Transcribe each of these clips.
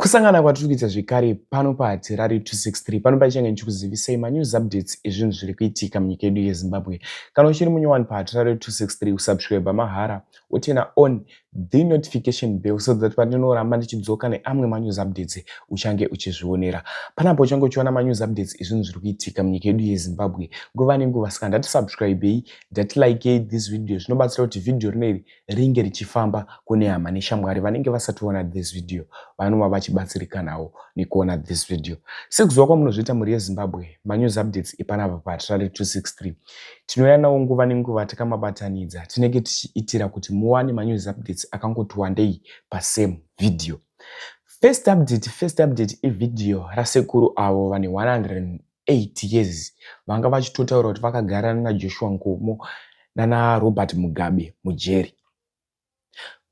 Kusangana kwatiri kuita zvekare pano paHatirari 263 pano pachange ndichikuzivisai manews updates ezvinhu zviri kuitika munyika yedu yeZimbabwe. Kana uchiri munyowani paHatirari 263 usubscribe mahara woturn on the notification bell so that pandinoramba ndichidzoka neamwe manews updates uchange uchizvionera. Panapo uchange uchiona manews updates ezvinhu zviri kuitika munyika yedu yeZimbabwe nguva nenguva. Saka ndati subscribei, ndati likei this video, zvinobatsira kuti vhidhiyo rineri ringe richifamba kune hama neshamwari vanenge vasati vaona this video, vanova vachibatsirikanawo nekuona this video. Sekuziva kwamunozviita mhuri yeZimbabwe, manews updates epanapa paHatirari 263 tinouya nawo nguva nenguva takamabatanidza. Tinenge tichiitira kuti muwane manews updates akangoti wandei pasame video. First update ivhidhiyo rasekuru avo vane 108 years vanga vachitotaura kuti vakagara naJoshua Nkomo nana Robert Mugabe mujeri.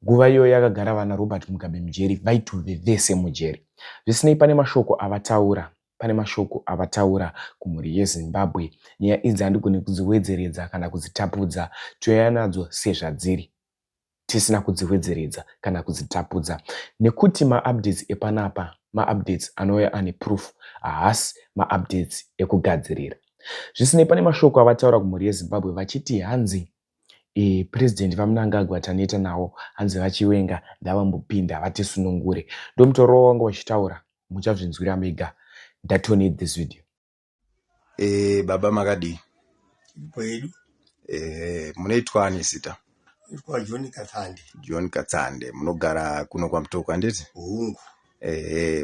Nguva iyoyo yakagara vana Robert Mugabe mujeri, vaitove vese mujeri. Zvisinei, pane mashoko avataura, pane mashoko avataura kumhuri yeZimbabwe. Nyaya idzi handigoni kudziwedzeredza kana kudzitapudza, toyaya nadzo sezvadziri tisina kudziwedzeredza kana kudzitapudza, nekuti maupdates epanapa maupdates anouya ane proof, haasi maupdates ekugadzirira. Zvisinei, pane mashoko avataura kumhuri yeZimbabwe vachiti hanzi President vaMnangagwa taneta nawo, hanzi vaChiwenga ndavambopinda vatisunungure. Ndomutauro wavanga vachitaura, muchazvinzwira mega. Ndatone this video. Baba, makadii? Kwedu. Munoitwa ani zita? Itwa John Katsande. John Katsande, munogara kuno kwaMutoko, handiti? Hungu.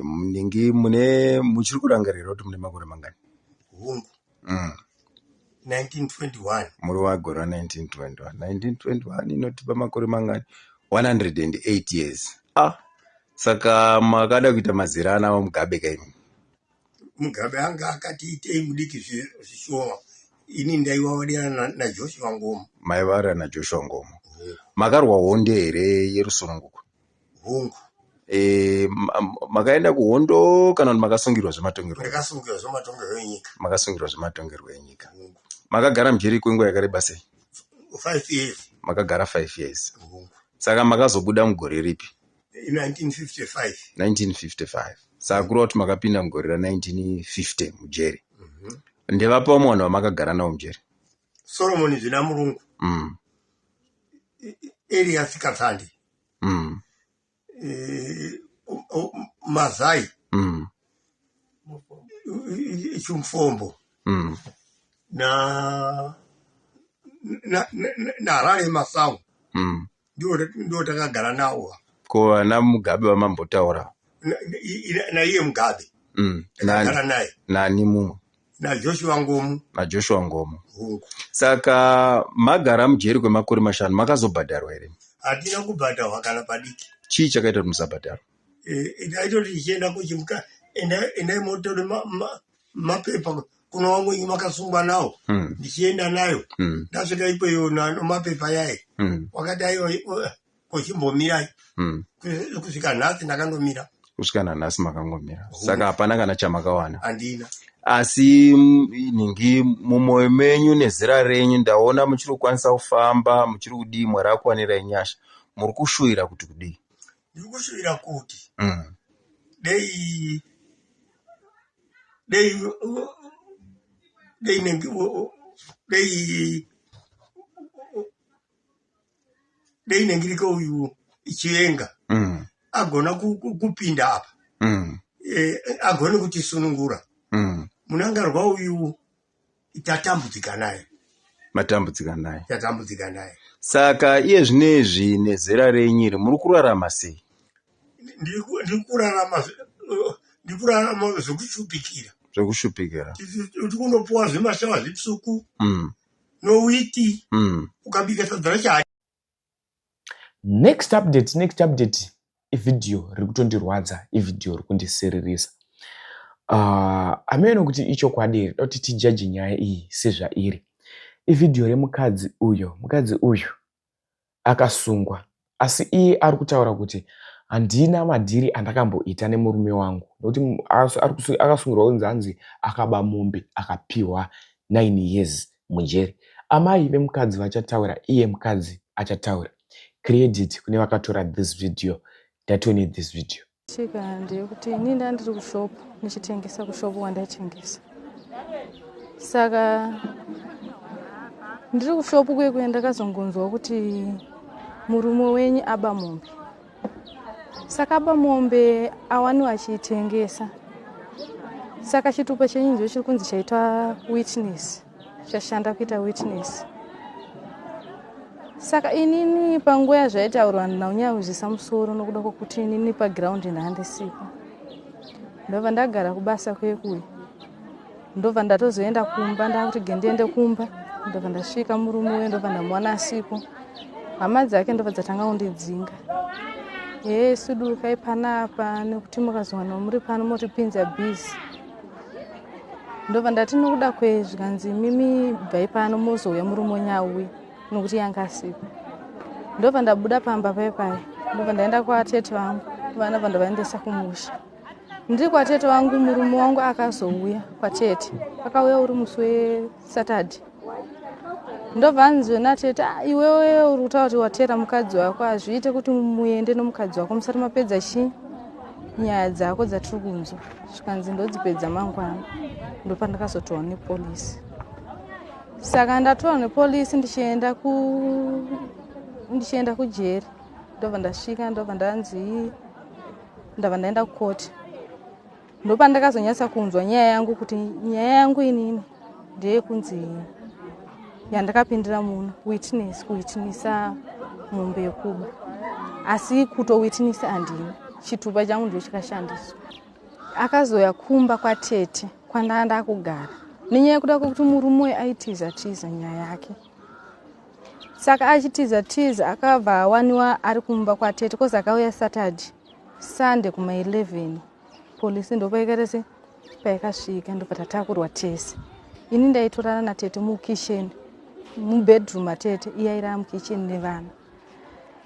Munenge mune muchiri kurangarira kuti mune makore mangani? Hungu. 1921. Muri wagore ra1921. 1921 inotipa makore mangani? 108 years. Ah, saka makada kuita mazera ana vaMugabe kaimi. Mugabe anga akati itei mudiki zvishoma, ini ndaiva wadira naJoshua Nkomo. Maiva naJoshua Nkomo. Makarwa hondo here yerusununguko? Hungu. Makaenda kuhondo kana kuti makasungirwa zvematongerwo? Ndakasungirwa zvematongerwo enyika. Makasungirwa zvematongerwo enyika. Makagara mujeri kwenguva yakareba sei? 5 years. Makagara 5 years. Hungu. Saka makazobuda mugore ripi? 1955. 1955. Saka kureva kuti makapinda mugore ra1950 mujeri. Ndevapa vamwe vanhu vamakagara navo mujeri? Solomon Zvina Murungu. Elias Katsande. Mazai. Chumfombo. Na Harare Masau. Ndio takagara nawo. Ko vana Mugabe vamambotaura? Naiye Mugabe. Takagara Nani? naye. Nani mumwe? NaJoshua Nkomo. NaJoshua Nkomo. Hungu. Saka magara mujeri kwemakore 5, makazobhadharwa here? Hatina kubhadharwa kana padiki. Chii chakaita kuti musabhadharwa? Ndaitoti tichienda kuchimuka, endai motore mapepa kuno vamwe makasungwa nawo. Ndichienda nayo, ndasvika ikweyo nomapepa yaye, wakati aiwa, kochimbomirai. Kusvika nhasi ndakandomira. Kusvika nanhasi makangomira, saka hapana kana chamakawana? Handina. Asi nhingi mumwoyo menyu nezera renyu, ndaona muchiri kukwanisa kufamba, muchiri kudii, Mwari akuwanirai nyasha, muri kushuvira kuti kudii? Ndiri kushuvira kuti dei nengi dei dei nengirike uyu Chiwenga agona kupinda apa, agone kutisunungura. Mnangagwa uyu tatambudzika naye. Matambudzika naye. Tatambudzika naye. Saka iye zvinezvi nezera renyu iri muri kurarama sei? Ndiri kurarama zvekushupikira. Zvekushupikira. Tiri kundopuwa zvimashawa zvitsvuku nowiti, ukabika sadza racho. Next update, next update ivhidhiyo riri kutondirwadza, ivhidhiyo riri kundisiririsa. Ameno kuti ichokwadi here, da kuti tijaji nyaya iyi sezvairi. Ivhidhiyo remukadzi uyo. Mukadzi uyu akasungwa, asi iye ari kutaura kuti handina madhiri andakamboita nemurume wangu, nekuti akasungirwa kunzi hanzi akaba mombe, akapiwa 9 years mujeri. Amai vemukadzi vachataura, iye mukadzi achataura. Credit kune vakatora this video. Ndatone this video. Yakaitika ndeyekuti ini ndandiri kushopu ndichitengesa kushopu kwandaitengesa. Saka ndiri kushopu kuye kuye ndakazongonzwa kuti murume wenyu aba mombe. Saka aba mombe awaniwa achiitengesa. Saka chitupa chenyu ndicho chiri kunzi chaitwa witness, chashanda kuita witness. Saka inini panguva yazvaitaurwa handina kunyanya kuzvisa musoro nokuda kwokuti inini pagiraundi ndaandisipo. Ndobva ndagara kubasa kuye kuye. Ndobva ndatozoenda kumba ndakuti gendiende kumba. Ndobva ndasvika murume uye ndobva ndamuwana asipo. Hama dzake ndobva dzatanga kundidzinga. Hee sudurukai panapa nekuti mukazowana muri pano motipinza busy. Ndobva ndati nokuda kwei zvikanzi mimi bvai pano mozouya murume wenyu auya nokuti yanga asipo. Ndobva ndabuda pamba paye paye ndobva ndaenda kwatete vangu vana bva ndavaendesa kumusha. Ndiri kwatete vangu murume wangu akazouya kwatete akauya uri musi wesaturday. Ndobva anzi natete ah, iwewe uri kutaura kuti watera mukadzi wako hazviite kuti muende nomukadzi wako musati mapedza chii nyaya dzako dzatiri kunzwa. Zvikanzi ndodzipedza mangwana. Ndopandakazotorwa nepolisi. Saka ndatorwa nepolisi ndichienda ku ndichienda kujeri ndobva ndasvika ndobva ndanzi ndabva ndaenda kukoti. Ndopandakazonyatsa kunzwa nyaya yangu kuti nyaya yangu inini ndeyekunzi yandakapindira muno witness kuwitnessa mombe yekuba asi kutowitnessa handina chitupa changu ndicho chakashandiswa. Akazouya kumba kwatete kwandanga ndakugara nenyaya yekuda kwekuti murume uyu aitiza tiza nyaya yake. Saka achitiza tiza akabva awaniwa ari kumba kwatete kozi akauya Saturday Sunday kuma 11 polisi ndopaikaita se paikasvika ndobva tatakurwa tese. Ini ndaitorara natete mukitchen mubedroom matete iye airara mukitchen nevana.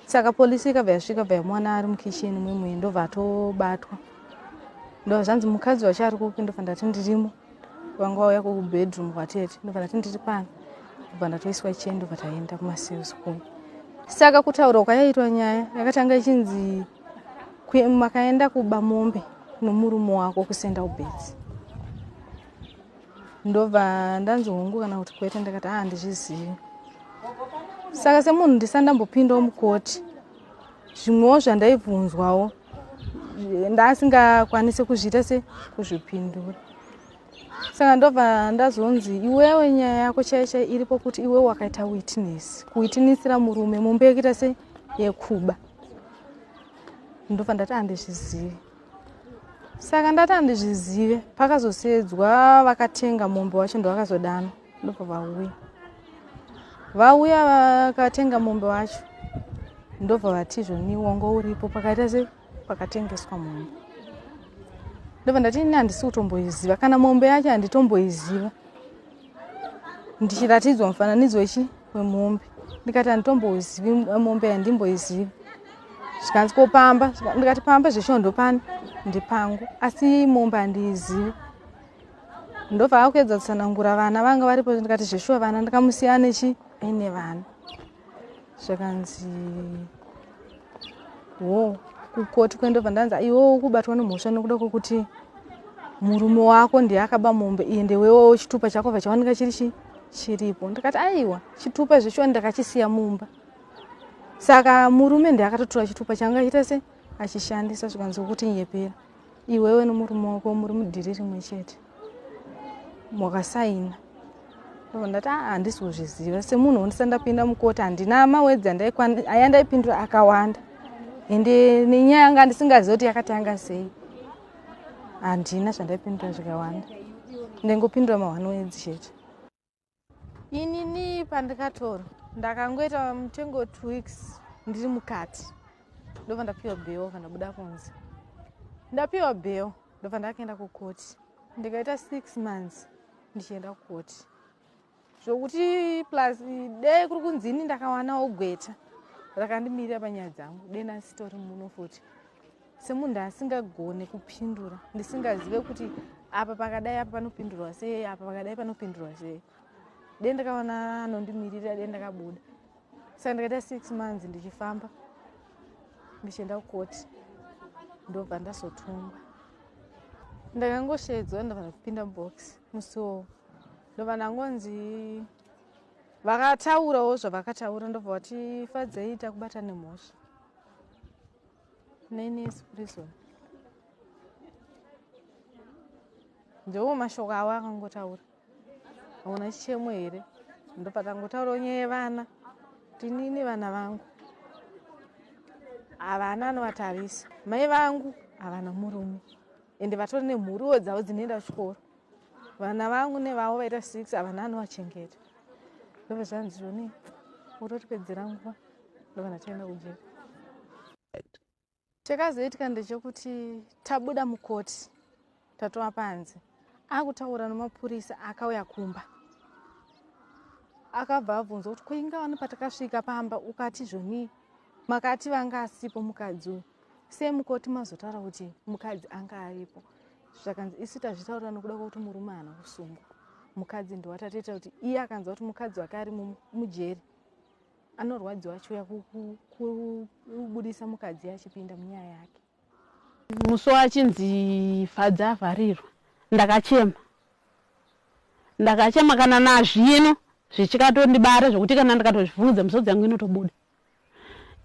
Saka polisi ikabva yasvika bva yamuwana ari mukitchen mwemuye ndobva atobatwa. Ndobva zvanzi mukadzi wacho ari kupi ndobva ndati ndirimo. Vanga vauya kubedroom kwatete ndobva ndati ndiri pano. Ndobva ndatoiswa cheni ndobva taenda kumacells kuno. Saka kutaurwa kwayaitwa nyaya yakatanga ichinzi makaenda kuba mombe nomurume wako kusenda ubedzi. Ndobva ndanzi hongu kana kuti kwete ndakati ah handizvizivi. Saka semunhu ndisati ndambopindawo mukoti zvimwewo zvandaibvunzwawo ndasingakwanisi kuzviita se kuzvipindura. Saka ndobva ndazonzi iwewe nyaya yako chaiyo chaiyo iripo kuti iwewe wakaita witness kuwitinisira murume mombe yekuita se yekuba. Ndobva ndati handizvizivi. Saka ndati handizvizive pakazosedzwa vakatenga mombe wacho ndovakazodanwa ndobva vauya. Vauya vakatenga mombe wacho ndobva vati zvoni wanga uripo pakaita se pakatengeswa mombe. Ndobva ndati ini handisi kutomboiziva kana mombe yacho handitomboiziva. Ndichiratidzwa mufananidzo wechi wemombe ndikati handitomboizivi mombe handimboizivi. Zvikanzi ko pamba ndikati pamba zveshuwa ndopani ndepangu asi mombe handiizivi. Ndobva akuedza kutsanangura vana vanga varipo ndikati zveshuwa vana ndikamusiya anechi aine vana. Zvakanzi wo kukoti kwendobva ndanzi iwewe ukubatwa nemhosva nekuda kwekuti murume wako ndiye akaba mombe iyi ndewewo chitupa chako bva chawanika chiri chi chiripo. Ndikati aiwa chitupa zveshuwa ndakachisiya mumba. Saka murume ndiye akatotora chitupa changa achiita se achishandisa zvikanzi kuti nyepera. Iwewe nomurume wako muri mudhiri rimwe chete makasaina. Ndobva ndati ah handisi kuzviziva semunhu ndisati ndapinda mukoti handina mawedzi ayandaipindura akawanda ende nenyaya yanga ndisingazivi kuti yakatanga sei handina zvandaipindura zvikawanda ndaingopindura ma1 words chete. Inini pandikatorwa ndakangoita mutengo 2 weeks ndiri mukati ndobva ndapiwa bail kandabuda kunze. Ndapiwa bail ndobva ndakaenda kukoti ndikaita 6 months ndichienda kukoti zvokuti plus dei kuri kunzi ini ndakawanawo gweta rakandimirira panyaya dzangu dei ndasitori muno futi semunhu asingagone kupindura ndisingazive kuti apa pakadai apa panopindurwa sei apa pakadai panopindurwa sei dei ndakawana anondimirira dei ndakabuda. Saka ndikaita 6 months ndichifamba ndichienda kukoti. Ndobva ndazotongwa. Ndakangoshedzwa ndobva ndapinda mubox musi uwowo. Ndobva ndangonzi vakataurawo zvavakataura ndobva vati Fadzai takubata nemhosva. 9 years prison. Ndiwo mashoko avo akangotaura. Hauna chichemo here? Ndopatangotaurawo nyaya yevana. Tinini vana vangu havana anovatarisa. Mai vangu havana murume ende vatori nemhuriwo dzavo dzinoenda kuchikoro. Vana vangu nevavo vaita 6, havana anovachengeta. Ndobva zvanzi zvoni utotipedzera nguva. Ndobva ndatoenda kujeri. Chakazoitika ndechekuti tabuda mukoti, tatova panze, akutaura nemapurisa akauya kumba. Akabva abvunzwa kuti kuingawani patakasvika pamba ukati zvoni makati vanga asipo mukadzi uyu, sei mukoti mazotaura kuti mukadzi anga aripo? Zvakanzi isu tazvitaura nokuda kwekuti murume haana kusungwa, mukadzi ndowatatoita kuti iye akanzwa kuti mukadzi wake ari mujeri anorwadziwa, achiuya kubudisa mukadzi achipinda munyaya yake. Musi wachinzi Fadzi avharirwa, ndakachema, ndakachema. Kana nazvino zvichikatondibara zvokuti kana ndikatozvibvunza misodzi yangu inotobuda.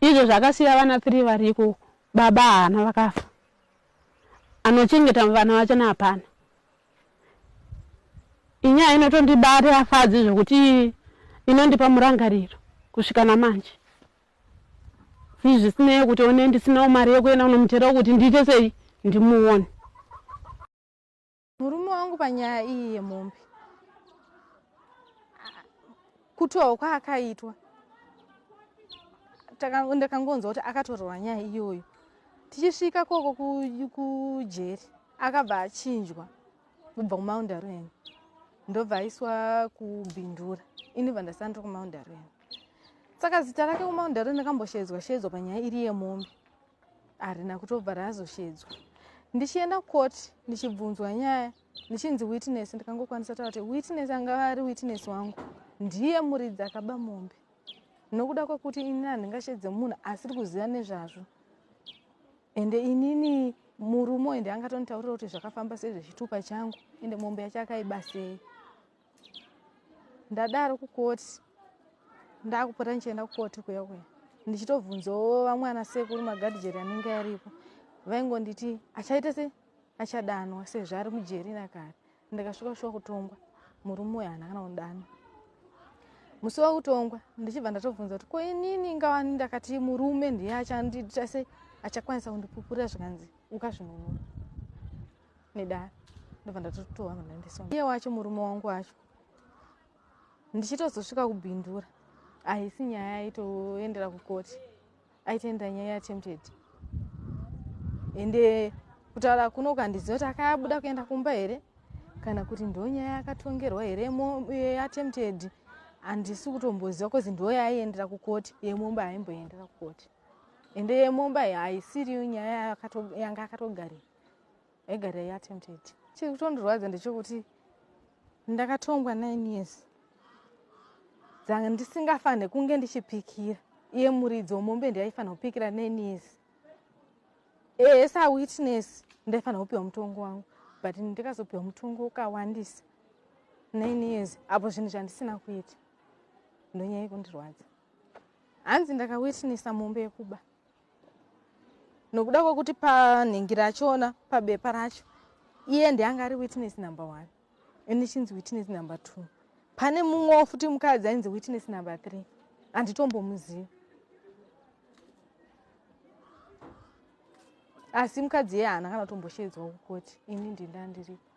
Izvo zvakasiya vana 3 variko, baba haana, vakafa, anochengeta vana vachona hapana. Inyaya inotondibata yaFadzi zvokuti inondipa murangariro kusvika namanje. Zvisinei kuti one ndisinawo mari yekuenda kunomuterawo kuti ndiite sei ndimuone. Murume wangu panyaya iyi yemombe, kutorwa kwaakaitwa, ndakangonzwa kuti akatorwa nyaya iyoyo. Tichisvika koko kujeri akabva achinjwa kubva kuMount Darwin, ndobva aiswa kuBindura. Ini bva ndasandiri kuMount Darwin. Saka zita rake kuMount Darwin rakamboshedzwa shedzwa panyaya iri yemombe, harina kutobva razoshedzwa. Ndichienda kukoti ndichibvunzwa nyaya, ndichinzi witness, ndikangokwanisa taura kuti witness angava ari witness wangu ndiye muridzi akaba mombe, nokuda kwekuti inini handingashedze munhu asiri kuziva nezvazvo. Ende inini murume ende angatonditaurira kuti zvakafamba sei zvechitupa changu, ende mombe yacho akaiba sei. Ndadaro kukoti, ndakupota ndichienda kukoti kuya kuya, ndichitobvunzawo vamwe ana sekuru magadhijeri anenge aripo, vaingonditi achaita sei, achadanwa sezvo ari mujeri nakare. Ndakasvika shuwa kutongwa, murume uyu haana kana kudanwa. Musi wekutongwa ndichibva ndatobvunza kuti ko inini ingawani ndakati murume ndiye achandiita sei, achakwanisa kundipupurira. Zvikanzi ukazvinunura nedare. Ndobva ndatotohwa ndaendeswa iye wacho murume wangu wacho. Ndichitozosvika kuBindura, haisi nyaya yaitoendera kukoti, aitoendera nyaya yeattempted. Ende kutaura kuno handiziva kuti akabuda kuenda kumba here kana kuti ndo nyaya yakatongerwa here yeattempted. Handisi kutomboziva cause ndo yaaiendera kukoti, yemombe haimboendera kukoti. Ende yemombe haisiriyo nyaya yanga akatogarira, aigarira yeattempted. Chiri kutondirwadza ndechekuti ndakatongwa 9 years dzanga ndisingafaniri kunge ndichipikira. Iye muridzi wemombe ndiye aifanira kupikira 9 years. Ehe, sawitness ndaifanira kupiwa mutongo wangu, but ndikazopiwa mutongo ukawandisa, 9 years, apo zvinhu zvandisina kuita. Ndonyaya yekundirwadza. Hanzi ndakawitnessa mombe yekuba, nokuda kwekuti panhingi rachona, pabepa racho, iye ndianga ari witness number one, ini chinzi witness number two. Pane mumwewo futi mukadzi ainzi witness number three, handitombomuzivi, asi mukadzi iye haana kana kutomboshedzwa kukoti. Ini ndinda ndiripo.